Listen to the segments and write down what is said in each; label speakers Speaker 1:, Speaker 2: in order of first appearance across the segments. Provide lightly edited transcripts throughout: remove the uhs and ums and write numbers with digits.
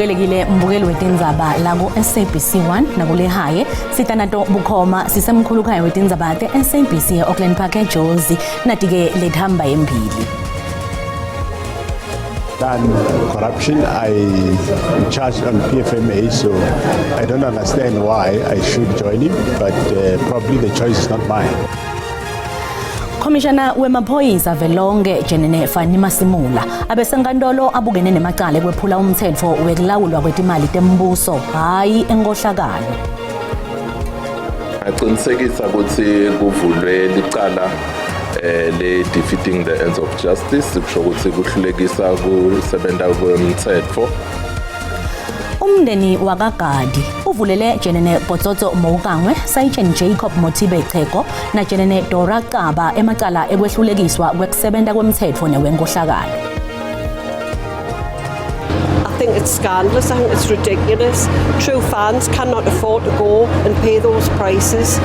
Speaker 1: Wemukelekile mbukeli wetindzaba la ku-SABC 1 nakulehaye sitanato bukhoma sisemkhulukhaya wetindzaba te-SABC e-Auckland Park eJozi nati-ke lethamba embili.
Speaker 2: Done corruption. I charged on PFMA, so I don't understand why I should join him, but probably the choice is not mine.
Speaker 1: Khomishana wemaphoyisa velonke Jenene Fannie Masimula abesenkantolo abukene nemacala ekwephula umthetho wekulawulwa kwetimali tembuso hhayi enkohlakalo.
Speaker 3: Aqinisekisa ukuthi kuvulwe licala le defeating the ends of justice, kusho ukuthi kuhlulekisa kusebenta kwemthetho.
Speaker 1: Umndeni wakaGadi uvulele Jenene Botsotso Moukangwe, Sayitsheni Jacob Mothibe Chego na Jenene Dora Xaba emacala ekwehlulekiswa kwekusebenta kwemthetho newenkohlakalo.
Speaker 4: I think it's scandalous. I think it's ridiculous. True fans cannot afford to go and pay those prices.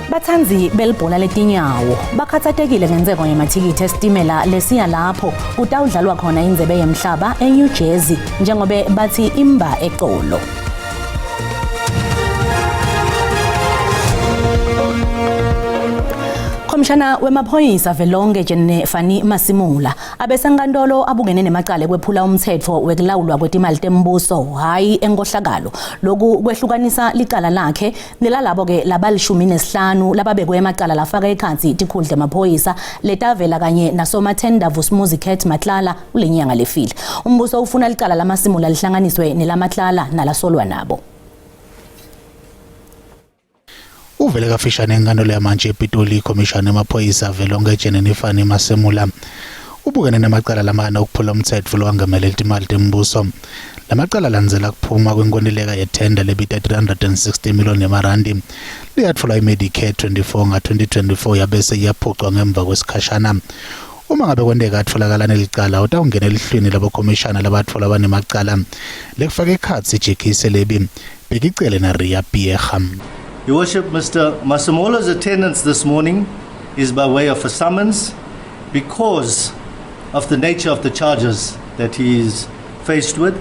Speaker 1: Bathandzi belibhola letinyawo bakhathatekile ngentsengo yemathikithi esitimela lesiya lapho kutawudlalwa khona indzebe yemhlaba eNew Jersey njengobe bathi imba eqolo. Khomishana wemaphoyisa velonke Jenene Fannie Masimula abesenkantolo abukene nemacala ekwephula umthetho wekulawulwa kwetimali tembuso hhayi enkohlakalo. Lokhu kwehlukanisa licala lakhe nelalabo-ke labalishumi nesihlanu lababekwe emacala lafaka ekhatsi tikhundla emaphoyisa letavela kanye nasomathenda Vusumuzi Cat Matlala kule nyanga lefile. Umbuso ufuna licala laMasimula lihlanganiswe nelamatlala nalasolwa nabo.
Speaker 5: Uvele kafishane enkantolo yamantshi ePitoli ikhomishana yamaphoyisa velonke Jenene Fannie Masemula ubukene namacala lamane okuphula umthetho lowangamele timali tembuso. Lamacala alandzela kuphuma kwenkontileka yethenda lebita 360 million yamarandi leyatfolwa iMedicare 24 nga-2024 yabese iyaphucwa ngemva kwesikhashana. Uma ngabe kwenteka atfolakala nelicala utawungena elihlwini labokhomishana labatfolwa banemacala lekufaka ekhatsi Jackie Selebi, Bheki Cele na Riah Phiyega.
Speaker 6: Your Worship, Mr. Masemola's attendance this morning is by way of a summons because of the nature of the charges that he is faced with,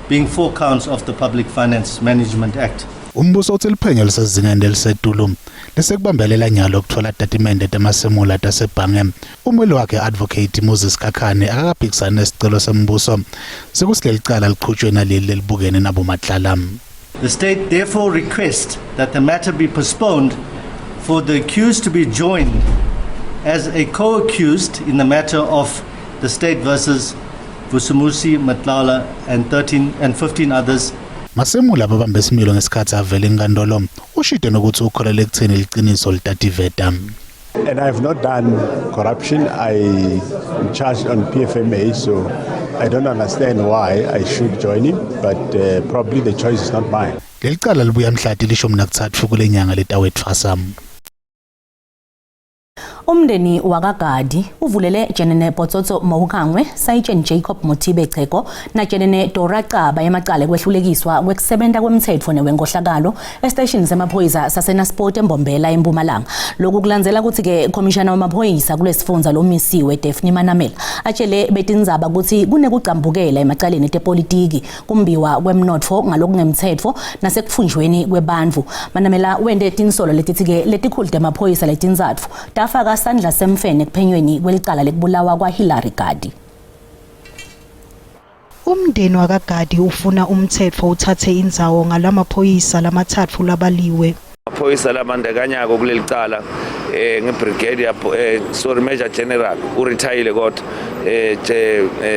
Speaker 6: being 4 counts of the Public Finance Management Act.
Speaker 5: Umbuso uthi liphenyo lisezingeni elisetulu lisekubambelela nyalo ukuthola tatimende temasemula tasebhange. Umweli wakhe Advocate Moses Kakhane akakaphikisani nesicelo sembuso sekuthi leli cala liqhutshwe naleli lelibukene nabo Matlala.
Speaker 6: The state therefore requests that the matter be postponed for the accused to be joined as a co-accused in the matter of the state versus Vusumuzi Matlala and 13 and 15 others.
Speaker 5: Masemula babambe isimilo ngesikhathi avela enkantolo ushide nokuthi ukholele ekutheni liciniso litativeta.
Speaker 2: And I have not done corruption. I am charged on PFMA, so I don't understand why I should join him, but probably the choice is not mine.
Speaker 5: Leli cala libuya mhla 13 kule nyanga letawetfasa.
Speaker 1: Umndeni wakaGadi uvulele Jenene Botsotso Moukangwe, Sayitsheni Jacob Mothibe Chego na Jenene Dora Xaba emacala ekwehlulekiswa kwekusebenta kwemthetho newenkohlakalo esiteshini semaphoyisa saseNaspoti eMbombela eMpumalanga. Lokhu kulandzela ukuthi-ke khomishana wamaphoyisa kulesifundza lomisiwe Daphne Manamela atshele betindzaba ukuthi kunekugcambukela emacaleni etepolitiki, kumbiwa kwemnotfo ngalokungemthetho nasekutfunjweni kwebantfu. Manamela wente tinsolo letithi-ke letikhulu temaphoyisa letintsatfu tafaka sandla semfene ekuphenyweni kwelicala lekubulawa kwaHillary Gadi.
Speaker 7: Umndeni wakaGadi ufuna umthetho uthathe indzawo ngalamaphoyisa lamatsatfu labaliwe.
Speaker 8: Amaphoyisa labandakanyako kuleli cala ngibrigadier sorry Major General uretire kodwa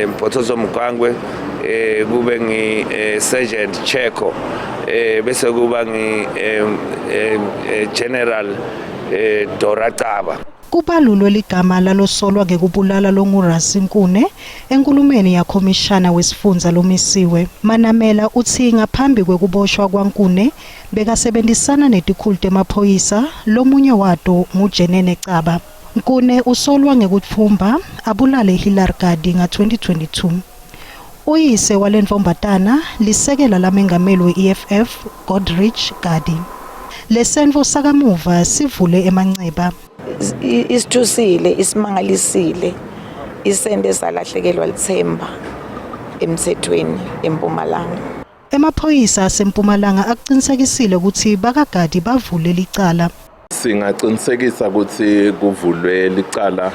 Speaker 8: Mphothoso Mgwangwe, kube ngi Sergeant Cheko, bese kuba ngi General Dora Xaba.
Speaker 7: Kubalulwe ligama lalosolwa ngekubulala longuRasi Nkune enkulumeni yakhomishana wesifundza lomisiwe. Manamela utsi ngaphambi kwekuboshwa kwaNkune bekasebenzisana netikhulu temaphoyisa, lomunye wato nguJenene Xaba. Nkune usolwa ngekutfumba abulale Hillary Gadi nga-2022. Uyise walentfombatana lisekela lamengameli we-EFF Godrich Gadi. Lesento sakamuva sivule emanceba.
Speaker 9: Isithusile, isimangalisile, isente salahlekelwa lithemba. Emthethweni eMpumalanga.
Speaker 7: Emaphoyisa aseMpumalanga akuqinisekisile ukuthi bakaGadi bavule licala.
Speaker 3: Singaqinisekisa ukuthi kuvulwe licala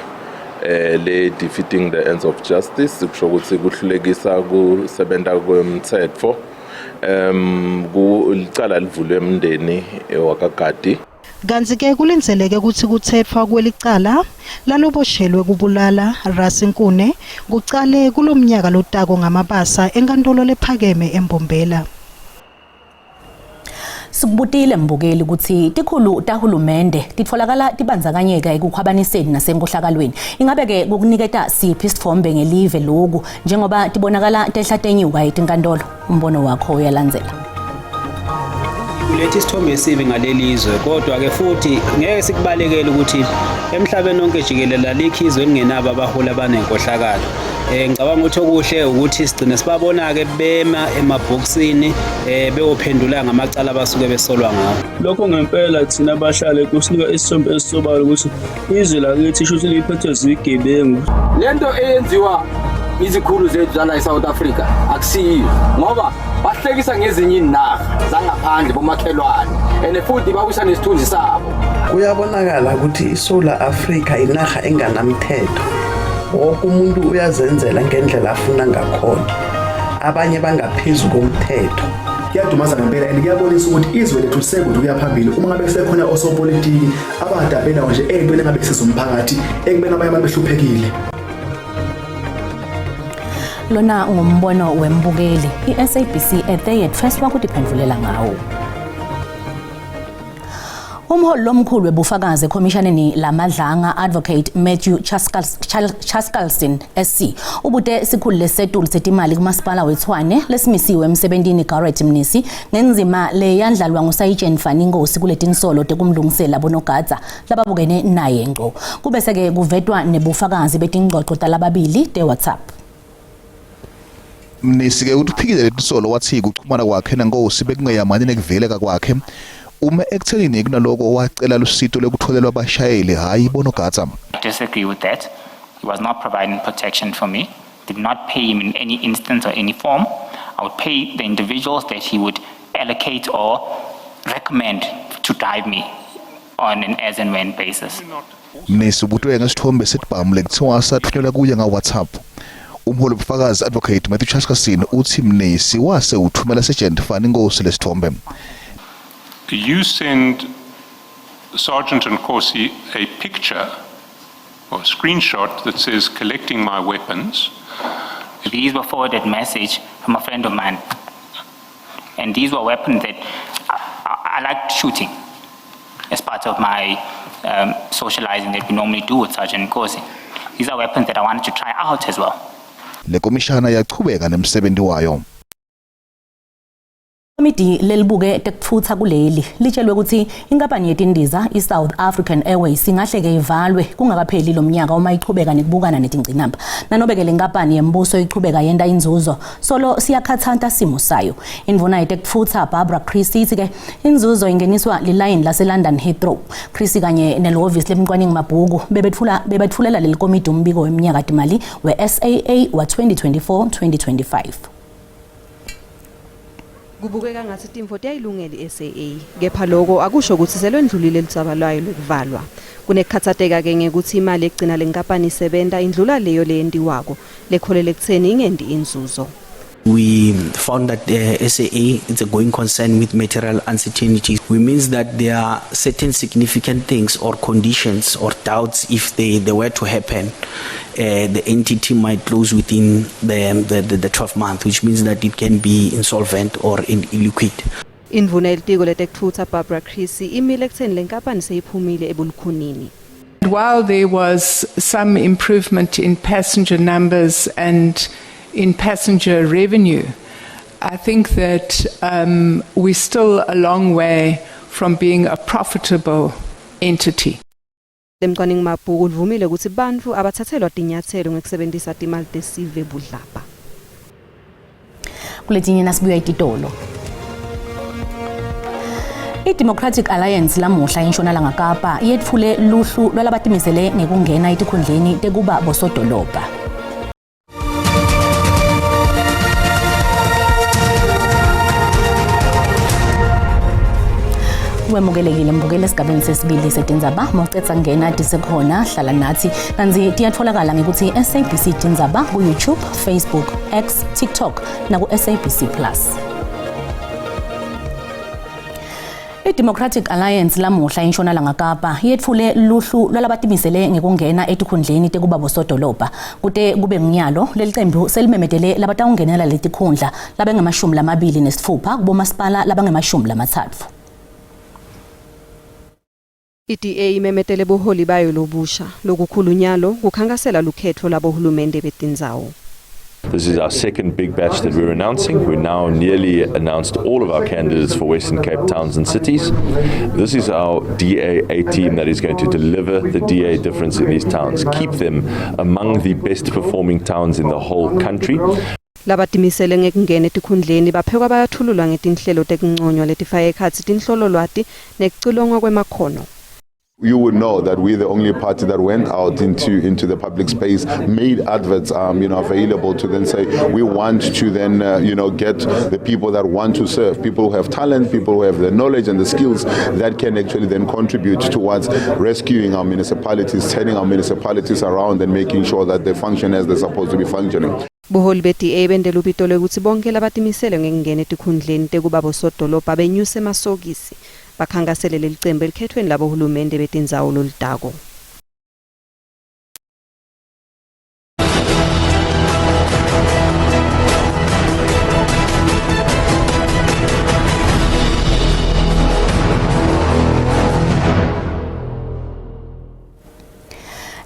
Speaker 3: le defeating the ends of justice, kusho ukuthi kuhlulekisa kusebenta kwemthetho. Licala livulwe emndeni wakaGadi.
Speaker 7: Kanti-ke kulindzeleke ukuthi kuthethwa kwelicala laloboshelwe kubulala Rassie Nkune kucale kulomnyaka lotako ngamabasa enkantolo lephakeme eMbombela.
Speaker 1: Sikubutile mbukeli ukuthi tikhulu tahulumende titfolakala tibandzakanyeka ekukhwabaniseni nasenkohlakalweni. Ingabe-ke kukuniketa siphi isitfombe ngelive loku njengoba tibonakala tehla tenyuka etinkantolo? Umbono wakho uyalandzela.
Speaker 10: Kuletha isithombe esibi ngaleli zwe, kodwa-ke futhi ngeke sikubalekele ukuthi emhlabeni wonke jikelele alikho izwe elingenabo abaholi abanenkohlakalo. Ngicabanga ukuthi okuhle ukuthi sigcine sibabona-ke bema emabhokisini bewophendula ngamacala abasuke besolwa ngawo.
Speaker 11: Lokho ngempela thina abahlali kusinika isithombe esisobala ukuthi izwe lakithi shuthi liphethwe zigebengu.
Speaker 12: Lento eyenziwa izikhulu zethu zala eSouth Africa akusiyo, ngoba bahlekisa ngezinye inarha zangaphandle, bomakhelwane, and futhi bawisa nesithunzi sabo.
Speaker 13: Kuyabonakala ukuthi iSouth Africa inarha enganamthetho. Wonke umuntu uyazenzela ngendlela afuna ngakhona, abanye bangaphezu komthetho.
Speaker 14: Kuyadumaza ngempela and kuyabonisa ukuthi izwe lethu lisekude ukuya phambili uma ngabe kusekhona osopolitiki abadabelayo nje ey'ntweni engabe kusiza umphakathi ekubeni abanye abantu behluphekile.
Speaker 1: Lona ngumbono wembukeli. I-SABC ethe yetfeswa kutiphendvulela ngawo. Umholi lomkhulu webufakazi ekhomishaneni laMadlanga, Advocate Matthew Chaskalson SC, ubute sikhulu lesetulu setimali kumasipala weTshwane lesimisiwe emsebentini Garrett Mnisi ngenzima leyandlalwa nguSayitsheni Fannie Nkosi kuletinsolo tekumlungisela bonogadza lababukene naye ngco. Kube seke kuvetwa nebufakazi betingcoco talababili te-WhatsApp.
Speaker 5: Mnisi ke uthi uphikile letinsolo, wathi kuchumana kwakhe nenkosi bekungeyamani nekuvikeleka kwakhe uma ekuthenini kunaloko wacela lusito lekutholelwa abashayeli, hhayi bonogadza.
Speaker 15: I disagree with that. He was not providing protection for me. Did not pay him in any instance or any form. I would pay the individuals that he would allocate or recommend to drive me on an as and when basis.
Speaker 5: Mnisi ubutwe ngesithombe setibhamu lekuthiwa sathunyelwa kuye nga-WhatsApp. Umholi wobufakazi, Advocate Matthew Chaskalson, uthi Mnisi wase uthumela Sergeant Fannie Nkosi lesithombe.
Speaker 16: You send Sergeant Nkosi a picture or a screenshot that says "collecting my weapons."
Speaker 15: These were forwarded message from a friend of mine. And these were weapons that I liked shooting as part of my socializing that we normally do with Sergeant Nkosi. These are weapons that I wanted to try out as well.
Speaker 5: Le komishana yachubeka nemsebenzi wayo.
Speaker 1: Komidi lelibuke tekutfutsa kuleli litshelwe ukuthi inkampani yetindiza i-South African Airways ingahle-ke ivalwe kungakapheli lo mnyaka uma ichubeka nekubukana netingcinamba. Nanobe-ke le nkampani yembuso ichubeka yenta inzuzo, solo siyakhathanta simo sayo. Indvuna yetekutfutsa Barbara Creecy ithi-ke inzuzo ingeniswa lilayini lase-London Heathrow. Creecy kanye nelihhovisi lemcwaningi mabhuku bebetfulela leli komidi umbiko weminyaka timali we-SAA wa-2024-2025.
Speaker 17: Kubukeka ngathi timfo tiyayilungela i-SAA, kepha lokho akusho ukuthi selwendlulile ludzaba lwayo lwekuvalwa. Kunekukhathazeka-ke ngekuthi imali egcina le nkampani isebenta indlula leyo leyentiwako lekholele ekutheni ingendi inzuzo.
Speaker 18: We found that the SAA is a going concern with material uncertainties. We means that there are certain significant things or conditions or doubts if they were to happen, the entity might close within the 12 months, which means that it can be insolvent or illiquid.
Speaker 17: Indvuna yelitiko letekutfutsa Barbara Creecy imile ekutheni le nkampani seyiphumile ebulukhunini.
Speaker 19: While there was some improvement in passenger numbers and in passenger revenue, I think that we're still a long way from being a profitable entity.
Speaker 17: Lemcwaningi mabhuku livumile ukuthi bantfu abathathelwa tinyatselo ngekusebentisa timali tesive budlabha.
Speaker 1: Kuletinye nasibuya ititolo. I-Democratic Alliance lamuhla eNtshonalanga Kapa yetfule luhlu lwalabatimisele ngekungena etikhundleni tekuba bosodolobha. Wemukelekile mbukele esigabeni sesibili setindzaba. Mawucedza kungena tisekhona, hlala nathi. Kanti tiyatfolakala ngekuthi SABC Tindzaba ku-YouTube, Facebook, X, TikTok naku-SABC Plus. I-Democratic Alliance lamuhla eNtshonalanga Kapa yetfule luhlu lwalabatimisele ngekungena etikhundleni tekuba bosodolobha. Kute kube ngunyalo, leli qembu selimemetele labatawungenela letikhundla labange-26 kubomasipala labange-30.
Speaker 17: I-DA imemetele buholi bayo lobusha lokukhulunyalo kukhankasela lukhetfo labohulumende betindzawo.
Speaker 20: This is our second big batch that we're announcing. We now nearly announced all of our candidates for Western Cape towns and cities. This is our DA A team that is going to deliver the DA difference in these towns, keep them among the best performing towns in the whole country.
Speaker 17: Labatimisele ngekungena etikhundleni baphekwa bayathululwa ngetinhlelo tekunconywa letifaka ekhatsi tinhlololwati nekucilongwa kwemakhono.
Speaker 21: You would know that we're the only party that went out into the public space, made adverts, available to then say we want to then, get the people that want to serve, people who have talent, people who have the knowledge and the skills that can actually then contribute towards rescuing our municipalities, turning our municipalities around and making sure that they function as they're supposed to be functioning.
Speaker 17: Buholi be-DA bente lubito lwekutsi bonke labatimisele ngekungena etikhundleni tekuba bosodolobha benyuse emasokisi bakhankasele lelicembu elikhethweni labohulumende betindzawo lolutako.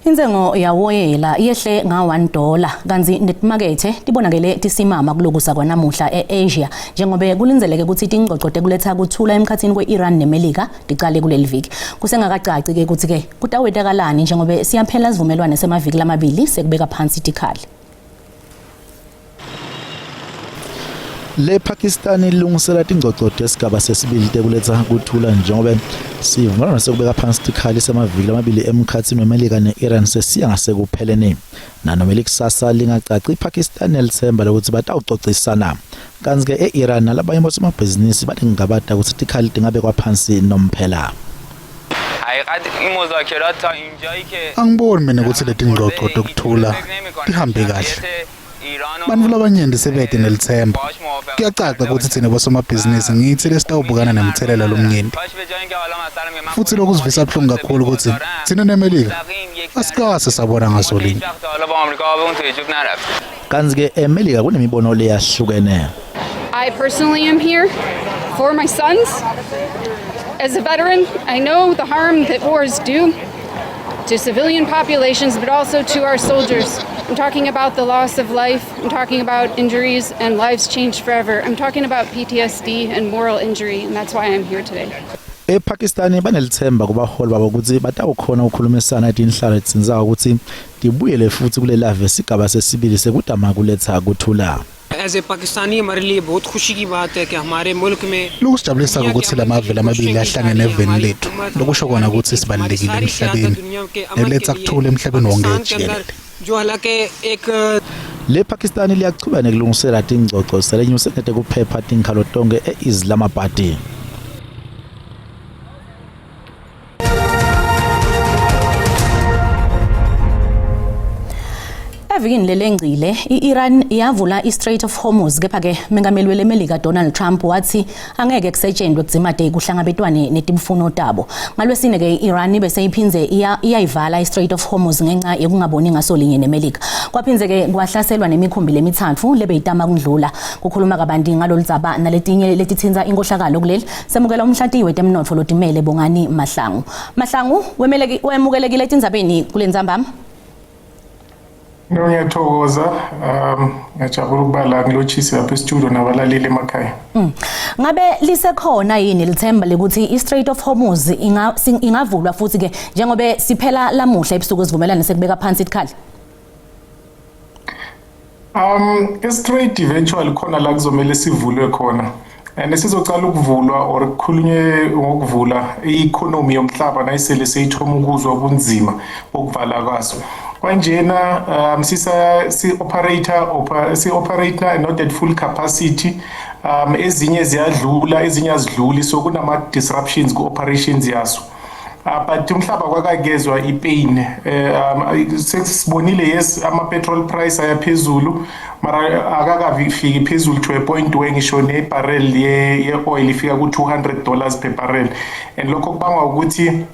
Speaker 1: Intsengo yawoyela yehle nga-1 dollar kantsi netimakethe tibonakele tisimama kulokusa kwanamuhla e-Asia njengobe kulindzeleke kutsi tingcoco tekuletsa kuthula emkhatsini kwe-Iran neMelika ticale kuleli viki. Kusengakacaci-ke kutsi-ke kutawentakalani njengobe siyaphela sivumelwane semaviki lamabili sekubeka phansi tikhali.
Speaker 5: Le Pakistan ilungisela tingcoco tesigaba sesibili tekuletsa kuthula njengobe sivumelwano sekubeka phansi tikhali semaviki lamabili emkhatsini weMelika ne-Iran sesiya ngasekupheleni. Nanoma likusasa lingacaci, iPakistan nelitsemba lokuthi batawucocisana. Kantsi-ke e-Iran nalabanye bosomabhizinisi banekungabata kutsi tikhali tingabekwa phansi nomphela.
Speaker 22: Angiboni mina kutsi letingcoco tekuthula tihambe kahle. Bantfu labanyenti sebete nelitsemba. Kuyacaca kutsi tsine bosomabhizinisi ngitsi lesitawubukana nemtselela lomnyenti. Futsi lokusivisa buhlungu kakhulu kutsi tsine neMelika asikase sabona ngaso linye.
Speaker 5: Kantsi-ke eMelika kunemibono leyahlukene.
Speaker 23: I personally am here for my sons. As a veteran, I know the harm that wars do to civilian populations, but also to our soldiers. I'm talking about the loss of life. I'm talking about injuries and lives changed forever. I'm talking about PTSD and moral injury, and that's why I'm here today.
Speaker 5: EPakistan banelitsemba kubaholi babo kutsi batawukhona ukukhulumisana tinhlalo letitsintsayo kutsi tibuyele futsi kulelave sigaba sesibili sekutama kuletsa kuthula.
Speaker 24: As a Pakistani हमारे लिए बहुत खुशी की बात है कि हमारे मुल्क में
Speaker 22: Lokusijabulisa ukuthi lamave lamabili ahlangene eveni lethu, lokusho kona kutsi sibalulekile emhlabeni nekuletsa kuthula emhlabeni wonke jikelele.
Speaker 24: जो हालांकि एक
Speaker 5: Le Pakistan liyachubeka nekulungisela tingcoco selenyuse netekuphepha tinkhalo tonkhe e-Islamabad.
Speaker 1: Evikini lelengcile, i-Iran yavula i-Strait of Hormuz, kepha-ke mengameli weleMelika Donald Trump wathi angeke kusetshenzwe kudzimate kuhlangabetwane netimfuno tabo. Ngalwesine-ke i-Iran bese iphindze iyayivala i-Strait of Hormuz ngenxa yokungaboni ngaso linye neMelika. Kwaphindze-ke kwahlaselwa nemikhumbi lemithathu lebeyitama kundlula. Kukhuluma kabanti ngalolu dzaba naletinye letitsintsa inkohlakalo kuleli, semukela umhlatiyi wetemnotfo lotimele Bongani Mahlangu. Mahlangu, wemukelekile etindzabeni kulentsambama.
Speaker 25: No, ngiyathokoza, ngiyajabula ukuba la ngilotshise lapha e-studio nabalaleli emakhaya.
Speaker 1: Ngabe lisekhona yini lithemba lekuthi i-Strait of Hormuz ingavulwa futhi ke njengobe siphela lamuhla ebusuku sivumelane sekubeka phansi ikhali?
Speaker 25: I-Strait eventually khona la kuzomele sivulwe khona. And sizocala ukuvulwa or kukhulunywe ngokuvula i-economy yomhlaba nayisele seyithoma ukuzwa ubunzima bokuvala kwaso. Kwanjena sisa si operator si operator not at full capacity. Ezinye ziyadlula, ezinye azidluli, so kunama disruptions ku operations yaso. But umhlaba kwakakezwa ipain. Sesibonile, yes, ama petrol price ayaphezulu, mara akakafiki phezulu to a point where ngisho ne-barrel ye-oil ifika ku-$200 per barrel, and lokho kubangwa ukuthi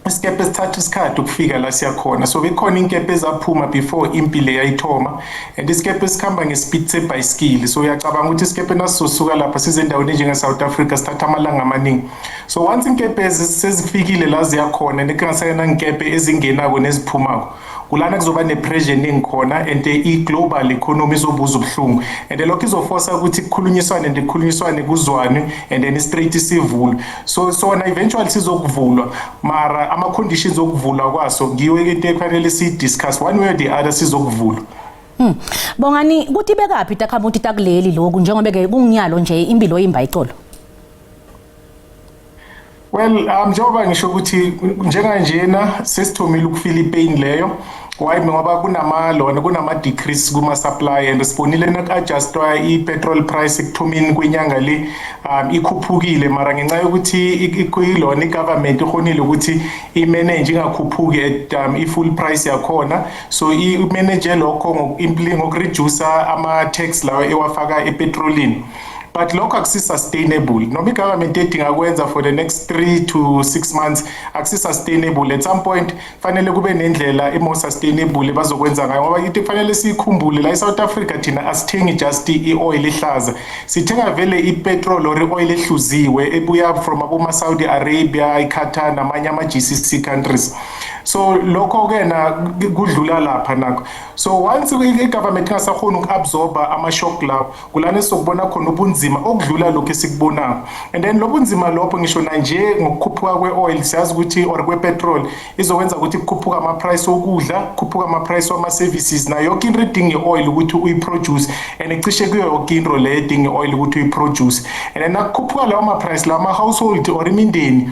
Speaker 25: isikepe sithatha isikhathi ukufika la siyakhona. So bekhona inkepe ezaphuma before impi le yayithoma, and isikepe sikhamba ngespeed sebhayisikili, so uyacabanga ukuthi isikepe nasizosuka lapha size endaweni enjenge-South Africa sithatha amalanga amaningi. So once inkepe sezifikile la ziyakhona, nekungasena nkepe ezingenako neziphumako, kulana kuzoba ne-pressure eningi khona, and i-global economy izobuza ubuhlungu, and lokho izoforsa ukuthi kukhulunyiswane and kukhulunyiswane, kuzwane, and then i-strait sivulwe. So sona eventually sizokuvulwa, mara ama-conditions okuvulwa kwaso ngiyo into ekufanele siyi-discuss. One way or the other sizokuvulwa.
Speaker 1: Bongani, kuthi bekaphi takhamuti takuleli lokhu, njengoba ke kunginyalo nje impilo imba icolo?
Speaker 25: Well, njengoba ngisho ukuthi njenganjena sesithomile ukufila ipain leyo. Why? Ngoba kunama lona kunama decrease kuma supply, and sibonile naku-adjustwa i-petrol price ekuthomeni kwenyanga le, ikhuphukile, mara ngenxa yokuthi ilona i-government ikhonile ukuthi i-manage ingakhuphuki at i-full price yakhona, so i-manage lokho ngokureduce ama-tax lawo ewafaka epetrolini, but lokho akusi-sustainable. Noma i-government edinga kwenza for the next 3 to 6 months, akusi-sustainable. At some point fanele kube nendlela e-more sustainable ebazokwenza ngayo, ngoba into kufanele siyikhumbule la e-South Africa, thina asithengi just i-oil ehlaza, sithenga vele i-petrol or i-oil ehluziwe ebuya from aboma-Saudi Arabia, i-Qatar namanye ama-GCC countries. So lokho-ke na kudlula lapha nakho. So once i-government ingasakhoni uku-absorba ama-shock lawo, kulana esizokubona khona ubunzima okudlula lokhu esikubonayo. And then lo bunzima lopho, ngisho nanje ngokukhuphuka kwe-oil, siyazi ukuthi or kwe-petrol izokwenza ukuthi kukhuphuka ama-price okudla, kukhuphuka ama-price wama-services, nayo yonke into edinga i-oil ukuthi uyiproduce, and cishe kuyo yonke into le edinga i-oil ukuthi uyiproduce. And then nakukhuphuka lawo ma-price lawo, ama-household or imindeni,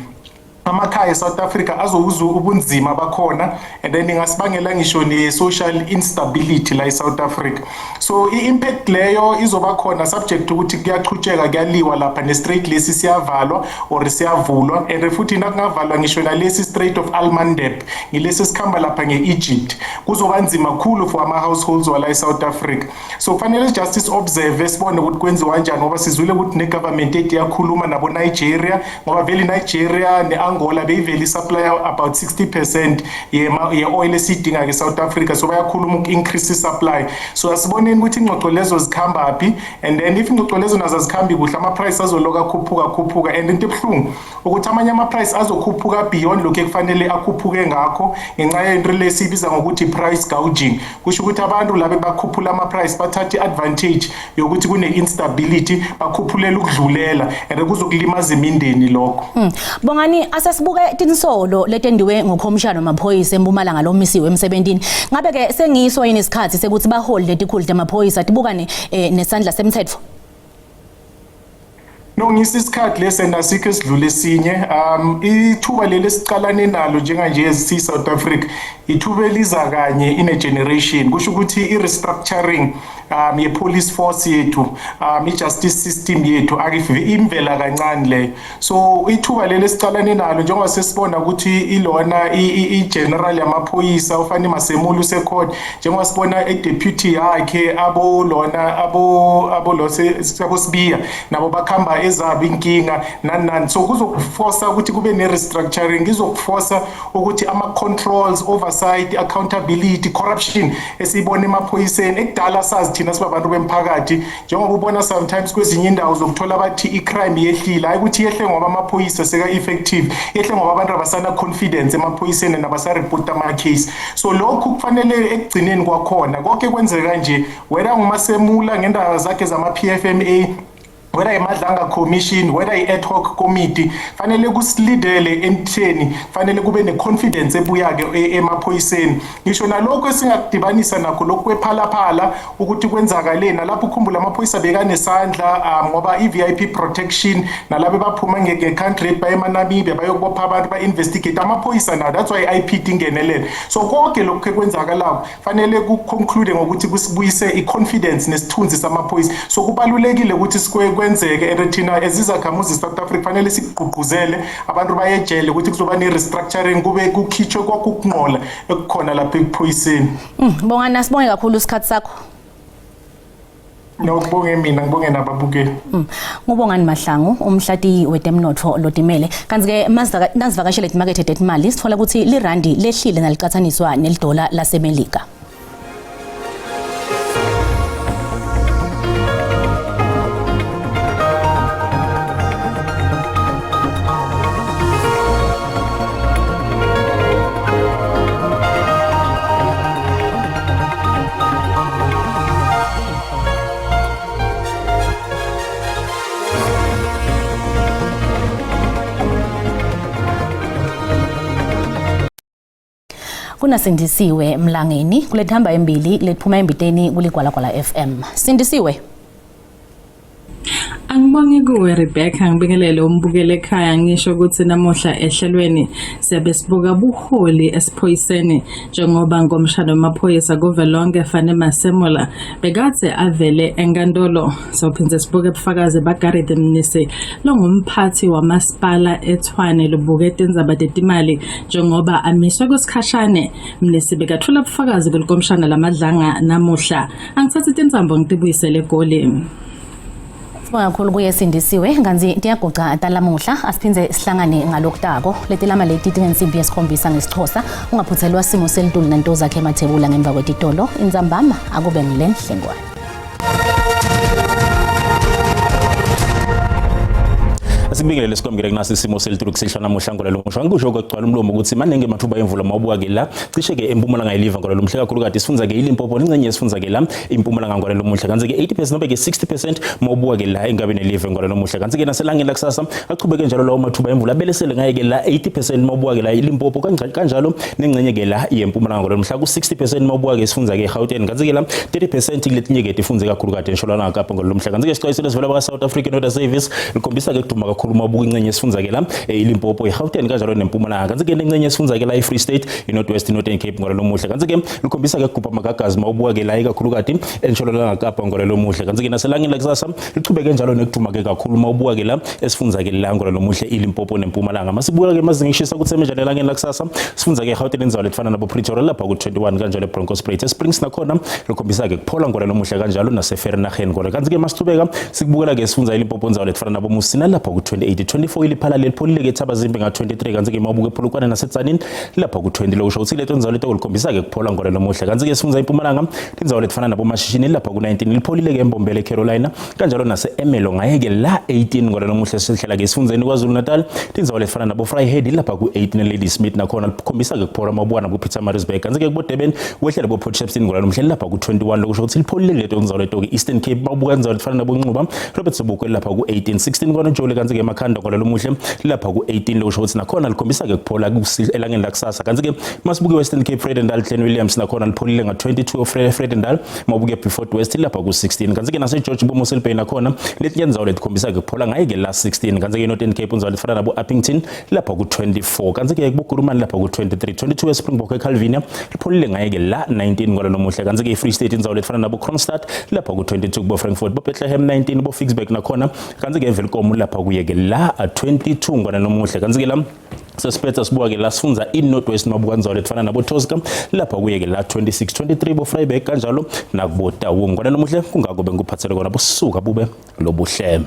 Speaker 25: amakhaya eSouth Africa azowuzwa ubunzima bakhona, and then ingasibangela ngisho ne-social instability la eSouth Africa. So i-impact leyo izoba khona, subject ukuthi kuyachutsheka, kuyaliwa lapha ne-strait lesi siyavalwa or siyavulwa. And futhi nakungavalwa ngisho nalesi Strait of Al-Mandeb, ngilesi sikhamba lapha nge-Egypt, kuzoba nzima kakhulu for ama-households wala eSouth Africa. So kufanele just si-observe, sibone ukuthi kwenziwa kanjani, ngoba sizwile ukuthi ne-government ethi yakhuluma nabo Nigeria, ngoba vele Nigeria ne-Angola beyivele i-supply about 60% ye-oil esiyidinga ke-South Africa, so bayakhuluma uku-increase i-supply. So asiboneni ukuthi ingxoxo lezo zikhamba phi, and then if ingxoxo lezo nazo azikhambi kuhle, ama-price azoloku akhuphuka akhuphuka. And into ebuhlungu ukuthi amanye ama-price azokhuphuka beyond lokhu ekufanele akhuphuke ngakho, ngenxa yento le esiyibiza ngokuthi price gouging. Kusho ukuthi abantu labe bakhuphula ama-price bathatha i-advantage yokuthi kune-instability, bakhuphulela ukudlulela, and kuzokulimaza imindeni lokho.
Speaker 1: Bongani, asesibuke tinsolo letendiwe ngukhomishana wamaphoyisa eMpumalanga lomisiwe emsebentini. Ngabe ke sengiso yini isikhathi sekuthi baholi letikhulu temaphoyisa tibukane nesandla semthetho?
Speaker 25: No, ngisi isikhathi lesi nasikho esidlule esinye. Ithuba leli esicalane nalo njenganje si South Africa, ithuba eliza kanye in a generation. Kusho ukuthi i-restructuring ye-police force yethu, i-justice system yethu, imvela kancane leyo. So ithuba leli esicalane nalo, njengoba sesibona ukuthi ilona i-general yamaphoyisa uFani Masemula usecourt, njengoba sibona i-deputy yakhe abo lona abo lo abo Sibiya nabo bakhamba ezabo inkinga nani nani, so kuzokuforsa ukuthi kube ne-restructuring, izokuforsa ukuthi ama-controls, oversight, accountability, corruption esiyibona emaphoyiseni ekudala sazi thina sibabantu bemphakathi, njengoba ubona sometimes kwezinye indawo zokuthola bathi i-crime yehlile, hayi ukuthi yehle ngoba amaphoyisa seka-effective, yehle ngoba abantu abasana confidence emaphoyiseni nabasaripota ama-case. So lokhu kufanele ekugcineni kwakhona konke kwenzeka nje, whether nguMasemula ngendaba zakhe zama-PFMA. Whether iMadlanga Commission, whether i-ad hoc committee, fanele kusilidele emtheni, fanele kube ne-confidence ebuya-ke emaphoyiseni. Ngisho nalokho esingakudibanisa nakho lokhu kwephalaphala ukuthi kwenzakaleni, nalapho ukhumbula amaphoyisa bekanesandla ngoba i-VIP protection nalabo baphuma nge-country baye emaNamibia bayokubopha abantu, ba-investigate amaphoyisa nawo. That's why i-IPID ingenelele. So konke lokhu ekwenzakalako fanele ku-conclude ngokuthi kusibuyise i-confidence nesithunzi samaphoyisa. So kubalulekile ukuthi kwenzeke, and thina as izakhamuzi South Africa fanele sikugqugquzele abantu bayejele ukuthi kuzoba ne-restructuring, kube kukhitshwe kwakukungqola ekukhona lapha ekuphoyiseni.
Speaker 1: Bongani, asibonge kakhulu isikhathi sakho.
Speaker 25: Nokubonge mina, ngibonge nababukeli.
Speaker 1: Ngubongani Mahlangu, umhlati wetemnotfo lotimele. Kanti-ke nazivakashele timakethe tetimali, sithola ukuthi lirandi lehlile nalicathaniswa nelidola laseMelika. Kunasindisiwe Mlangeni kulethamba embili letiphuma embiteni kuligwalagwala FM. Sindisiwe.
Speaker 2: Angibonge kuwe Rebecca, ngibingelele umbukele ekhaya, ngisho ukuthi namuhla ehlelweni siyabe sibuka buholi esiphoyiseni njengoba ngomshado wamaphoyisa kuvelonke Fane Masemola bekathe avele enkantolo. Sophinde sibuke ubufakazi baGareth Mnisi longumphathi wamasipala eTshwane lobuke tindzaba tetimali njengoba amiswe kwesikhashane. Mnisi bekathula ubufakazi kulikomshana laMadlanga namuhla. Angithathe tinsambo ngitibuyisele eGoli.
Speaker 1: Sibonga kakhulu kuye Sindisiwe. Nganzi tiyaguca talamuhla, asiphindze sihlangane ngalokutako. Letilama leti tingensimbi yesikhombisa ngesiXhosa. Ungaphuthelwa simo selitulu nanto zakhe emathebula ngemva kwetitolo. Intsambama akube ngilenhlengwane.
Speaker 4: Asikubingelele sikwamukele kunasi isimo selitulu kusihlwa namuhla ngolelo musho. Angikusho kwagcwala umlomo ukuthi maningi amathuba emvula mawubuka ke la cishe ke eMpumalanga iliva ngolelo muhle kakhulu kade sifundza ke iLimpopo nengcenye yesifundza ke la iMpumalanga ngolelo muhle, kanti ke 80% noma ke 60% mawubuka ke la engabe nelive ngolelo muhle, kanti ke naselangeni lakusasa achubeke njalo lawo mathuba emvula abelesele ngaye ke la 80% mawubuka ke la iLimpopo kanjalo nengcenye ke la yeMpumalanga ngolelo mhla ku 60% mawubuka ke isifundza ke eGauteng, kanti ke la 30% kuletinye ke tifundze kakhulu kade eNtshonalanga Kapa ngolelo mhla. Kanti ke isixwayiso lesivela baka South African Weather Service likhombisa ke kuduma kakhulu mawubuka ingcenye yesifundza ke la iLimpopo, iGauteng kanjalo neMpumalanga, kanti ke nengcenye yesifundza ke la iFree State, iNorth West, iNorthern Cape ngolelo muhle. Kanti ke likhombisa ke kugubha amagagazi mawubuka ke la ikakhulukati eNtshonalanga Kapa ngolelo muhle, kanti ke naselangeni lakusasa lichubeke njalo nekuduma ke kakhulu mawubuka ke la esifundza ke la ngolelo muhle iLimpopo neMpumalanga. Masibuka ke mazinga eshisa ukuthi emenjani elangeni lakusasa, sifundza ke eGauteng indzawo letifana nabo Pretoria lapha ku-21 kanjalo eBronkhorstspruit, eSprings nakhona likhombisa ke kuphola ngolelo muhle kanjalo naseVereeniging ngolelo. Kanti ke masichubeka sikubukela ke sifundza iLimpopo indzawo letifana nabo Musina lapha ku-28, 24 iLephalale lipholile ke Thabazimbi nga-23, kanti ke mawubuka ePolokwane naseTzaneen lapha ku-20, lokusho ukuthi leto ndzawo leto likhombisa ke kuphola ngolelo muhle. Kanti ke sifundza iMpumalanga tindzawo letifana nabo Mashishini lapha ku-19, lipholile ke eMbombela, eCarolina kanjalo nase-Ermelo ngaye ke la 18 ngolelo muhle. Sihlela ke esifundzeni KwaZulu Natal tindzawo letifana nabo Vryheid lapha ku-18, Ladysmith nakhona likhombisa ke kuphola mawubuka nabo Pietermaritzburg, kanti ke kubo Durban wehlele bo Port Shepstone ngolelo muhle lapha ku-21, lokusho ukuthi lipholile leto ndzawo leto ke. Eastern Cape mawubuka indzawo letifana nabo Nxuba, Robert Sobukwe lapha ku-18, 16 kwaNojoli, kanti ke Makhanda ngolelo muhle lapha ku-18, lokusho ukuthi nakhona likhombisa ke kuphola elangeni lakusasa. Kanti ke masibuke Western Cape, Vredendal, Glen Williams nakhona lipholile nga-22 Vredendal, mawubuke Beaufort West lapha ku-16, kanti ke nase-George bo-Mossel Bay nakhona letinye ndzawo letikhombisa ke kuphola ngaye ke la 16. Kanti ke Northern Cape indzawo letifana nabo Upington lapha ku-24, kanti ke kubo-Kuruman lapha ku-23, 22 eSpringbok eCalvinia lipholile ngaye ke la 19 ngolelo muhle. Kanti ke i-Free State indzawo letifana nabo Kroonstad lapha ku-22, kubo Frankfurt, bo Bethlehem 19, bo Ficksburg nakhona, kanti ke Welkom lapha kuye ke la 22 ngolelo muhle. Kanti ke la sesiphetha sibuka ke la sifundza i-North West mabuka ndzawo letifana nabo Tosca lapha kuye ke la 26, 23 bo Vryburg kanjalo nakubo Taung ngolelo muhle. Kungako bengikuphathele kona, busuka bube lobuhle.